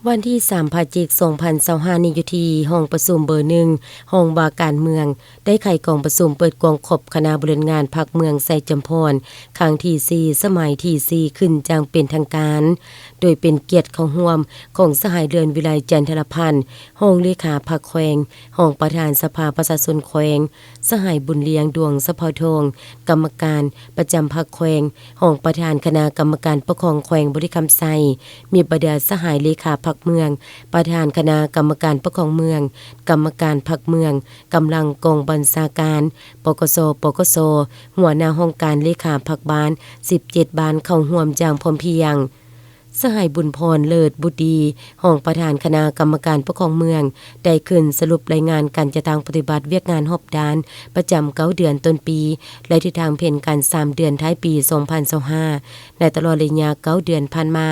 ວັນທີສາມ ພະຈິກ ສອງພັນຊາວຫ້ານີ້ ຢູ່ທີ່ຫ້ອງປະຊຸມເບີໜຶ່ງ ຫ້ອງວ່າການເມືອງ ໄດ້ໄຂກອງປະຊຸມເປີດກວ້າງຂອບຄະນະບໍລິຫານງານພັກເມືອງໄຊຈຳພອນ ຄັ້ງທີສີ່ ສະໄໝທີສີ່ ຂຶ້ນຢ່າງເປັນທາງການ, ໂດຍເປັນກຽດເຂົ້າຮ່ວມຂອງສະຫາຍ ເດືອນວິໄລ ຈັນທະລະພັນ ຮອງເລຂາພັກແຂວງ, ຮອງປະທານສະພາປະຊາຊົນແຂວງ, ສະຫາຍ ບຸນລ້ຽງ ດວງສະເພົາທອງ ກຳມະການປະຈຳພັກແຂວງ, ຮອງປະທານຄະນະກຳມະການປົກຄອງແຂວງບໍລິຄຳໄຊ, ມີບັນດາສະຫາຍເລຂາພັກເມືອງ, ປະທານຄະນະກຳມະການປົກຄອງເມືອງ, ກຳມະການພັກເມືອງ, ກຳລັງກອງບັນຊາການ ປກສ, ປກສ, ຫົວໜ້າຫ້ອງການເລຂາພັກບ້ານ ສິບເຈັດບ້ານ ເຂົ້າຮ່ວມຢ່າງພ້ອມພຽງ. ສະຫາຍ ບຸນພອນ ເລີດບຸດດີ ຮອງປະທານຄະນະກຳມະການປົກຄອງເມືອງ ໄດ້ຂຶ້ນສະຫຼຸບລາຍງານການຈັດຕັ້ງປະຕິບັດວຽກງານຮອບດ້ານປະຈຳເກົ້າເດືອນຕົ້ນປີ ແລະ ທິດທາງແຜນການສາມເດືອນທ້າຍປີສອງພັນຊາວຫ້າ ໃນຕະຫຼອດໄລຍະເກົ້າເດືອນຜ່ານມາ.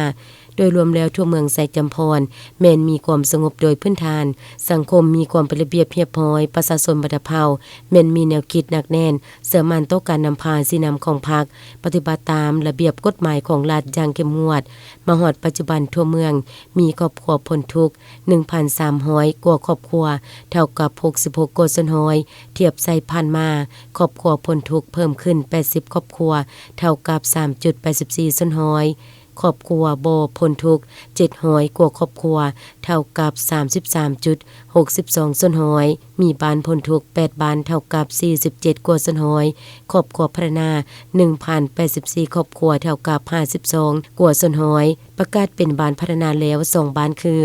ໂດຍລວມແລ້ວ ທົ່ວເມືອງໄຊຈຳພອນແມ່ນມີຄວາມສະຫງົບໂດຍພື້ນຖານ, ສັງຄົມມີຄວາມເປັນລະບຽບຮຽບຮ້ອຍ, ປະຊາຊົນບັນດາເຜົ່າແມ່ນມີແນວຄິດໜັກແໜ້ນ, ເຊື່ອໝັ້ນຕໍ່ການນຳພາຊີ້ນຳຂອງພັກ, ປະຕິບັດຕາມລະບຽບກົດໝາຍຂອງລັດຢ່າງເຂັ້ມງວດ. ມາຮອດປັດຈຸບັນ ທົ່ວເມືອງມີຄອບຄົວພົ້ນທຸກ ໜຶ່ງພັນສາມຮ້ອຍກວ່າຄອບຄົວ, ເທົ່າກັບຫົກສິບຫົກກວ່າສ່ວນຮ້ອຍ. ທຽບໃສ່ຜ່ານມາ, ຄອບຄົວພົ້ນທຸກເພີ່ມຂຶ້ນແປດສິບຄອບຄົວ, ເທົ່າກັບສາມຈຸດແປດສິບສີ່ສ່ວນຮ້ອຍ. ຄອບຄົວບໍ່ພົ້ນທຸກ ເຈັດຮ້ອຍກວ່າຄອບຄົວ, ເທົ່າກັບສາມສິບສາມຈຸດຫົກສິບສອງສ່ວນຮ້ອຍ. ມີບ້ານພົ້ນທຸກແປດບ້ານ, ເທົ່າກັບສີ່ສິບເຈັດກວ່າສ່ວນຮ້ອຍ. ຄອບຄົວພັດທະນາ ໜຶ່ງພັນແປດສິບສີ່ຄອບຄົວ, ເທົ່າກັບຫ້າສິບສອງກວ່າສ່ວນຮ້ອຍ. ປະກາດເປັນບ້ານພັດທະນາແລ້ວສອງບ້ານ ຄື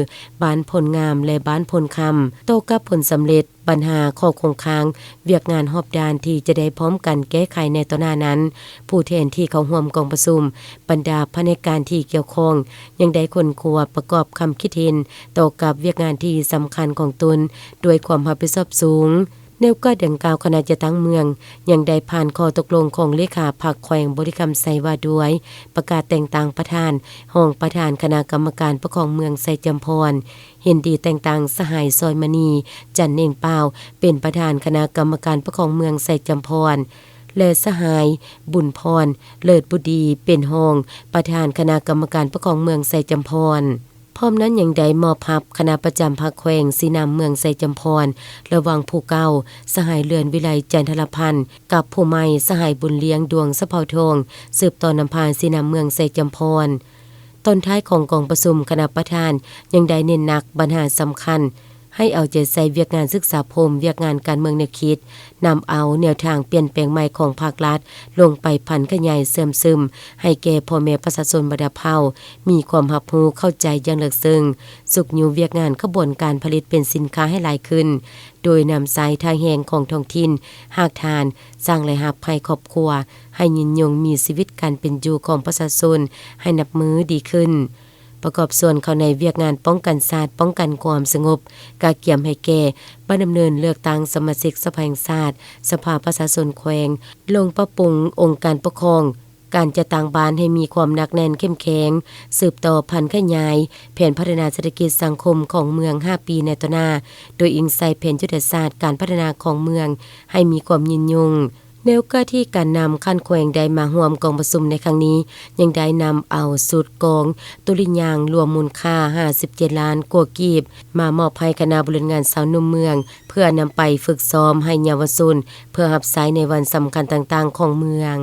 ບ້ານໂພນງາມ ແລະ ບ້ານໂພນຄຳ. ຕໍ່ກັບຜົນສຳເລັດ, ບັນຫາຂໍ້ຄົງຄ້າງວຽກງານຮອບດ້ານທີ່ຈະໄດ້ພ້ອມກັນແກ້ໄຂໃນຕໍ່ໜ້ານັ້ນ, ຜູ້ແທນທີ່ເຂົ້າຮ່ວມກອງປະຊຸມ, ບັນດາພະແນກການທີ່ກ່ຽວຂ້ອງ ຍັງໄດ້ຄົ້ນຄວ້າປະກອບຄຳຄິດເຫັນຕໍ່ກັບວຽກງານທີ່ສຳຄັນຂອງຕົນດ້ວຍຄວາມຮັບຜິດຊອບສູງ. ໃນໂອກາດດັ່ງກ່າວ, ຄະນະຈັດຕັ້ງເມືອງຍັງໄດ້ຜ່ານຂໍ້ຕົກລົງຂອງເລຂາພັກແຂວງບໍລິຄຳໄຊ ວ່າດ້ວຍປະກາດແຕ່ງຕັ້ງປະທານ, ຮອງປະທານຄະນະກຳມະການປົກຄອງເມືອງໄຊຈຳພອນ, ເຫັນດີແຕ່ງຕັ້ງສະຫາຍ ຊອຍມະນີ ຈັນເໜັງປາວ ເປັນປະທານຄະນະກຳມະການປົກຄອງເມືອງໄຊຈຳພອນ ແລະ ສະຫາຍ ບຸນພອນ ເລີດບຸດດີ ເປັນຮອງປະທານຄະນະກຳມະການປົກຄອງເມືອງໄຊຈຳພອນ. ພ້ອມນັ້ນຍັງໄດ້ມອບຮັບຄະນະປະຈຳພັກແຂວງຊີ້ນຳເມືອງໄຊຈຳພອນ ລະຫວ່າງຜູ້ເກົ່າ ສະຫາຍ ເລື່ອນວິໄລ ຈັນທະລະພັນ ກັບຜູ້ໃໝ່ ສະຫາຍ ບຸນລ້ຽງ ດວງສະເພົາທອງ ສືບຕໍ່ນຳພາຊີ້ນຳເມືອງໄຊຈຳພອນ. ຕອນທ້າຍຂອງກອງປະຊຸມ, ຄະນະປະທານຍັງໄດ້ເນັ້ນໜັກບັນຫາສຳຄັນ ໃຫ້ເອົາໃຈໃສ່ວຽກງານສຶກສາພົມ, ວຽກງານການເມືອງແນວຄິດ, ນຳເອົາແນວທາງປ່ຽນແປງໃໝ່ຂອງພາກລັດ ລົງໄປຜັນຂະຫຍາຍເຊື່ອມຊຶມໃຫ້ແກ່ພໍ່ແມ່ປະຊາຊົນບັນດາເຜົ່າ ມີຄວາມຮັບຮູ້ເຂົ້າໃຈຢ່າງເລິກເຊິ່ງ, ຊຸກຍູ້ວຽກງານຂະບວນການຜະລິດເປັນສິນຄ້າໃຫ້ຫຼາຍຂຶ້ນ, ໂດຍນຳໃຊ້ທ່າແຮງຂອງທ້ອງຖິ່ນ, ຮາກຖານ, ສ້າງລາຍຮັບໃຫ້ຄອບຄົວ, ໃຫ້ຍືນຍົງມີຊີວິດການເປັນຢູ່ຂອງປະຊາຊົນໃຫ້ນັບມື້ດີຂຶ້ນ. ປະກອບສ່ວນເຂົ້າໃນວຽກງານປ້ອງກັນຊາດ, ປ້ອງກັນຄວາມສະຫງົບ, ກະກຽມໃຫ້ແກ່ ບັດດຳເນີນເລືອກຕັ້ງສະມາຊິກສະພາແຫ່ງຊາດ, ສະພາປະຊາຊົນແຂວງ, ລົງປັບປຸງອົງການປົກຄອງ, ການຈັດຕັ້ງບ້ານໃຫ້ມີຄວາມໜັກແໜ້ນເຂັ້ມແຂງ, ສືບຕໍ່ຜັນຂະຫຍາຍແຜນພັດທະນາເສດຖະກິດສັງຄົມຂອງເມືອງຫ້າປີໃນຕໍ່ໜ້າ, ໂດຍອີງໃສ່ແຜນຍຸດທະສາດການພັດທະນາຂອງເມືອງໃຫ້ມີຄວາມຍືນຍົງ. ໃນໂອກາດທີ່ການນຳຂັ້ນແຂວງໄດ້ມາຮ່ວມກອງປະຊຸມໃນຄັ້ງນີ້, ຍັງໄດ້ນຳເອົາຊຸດກອງຕຸລິຍາງລວມມູນຄ່າຫ້າສິບເຈັດລ້ານກວ່າກີບ ມາມອບໃຫ້ຄະນະບໍລິຫານງານຊາວໜຸ່ມເມືອງ ເພື່ອນຳໄປຝຶກຊ້ອມໃຫ້ເຍົາວະຊົນ ເພື່ອຮັບໃຊ້ໃນວັນສຳຄັນຕ່າງໆຂອງເມືອງ.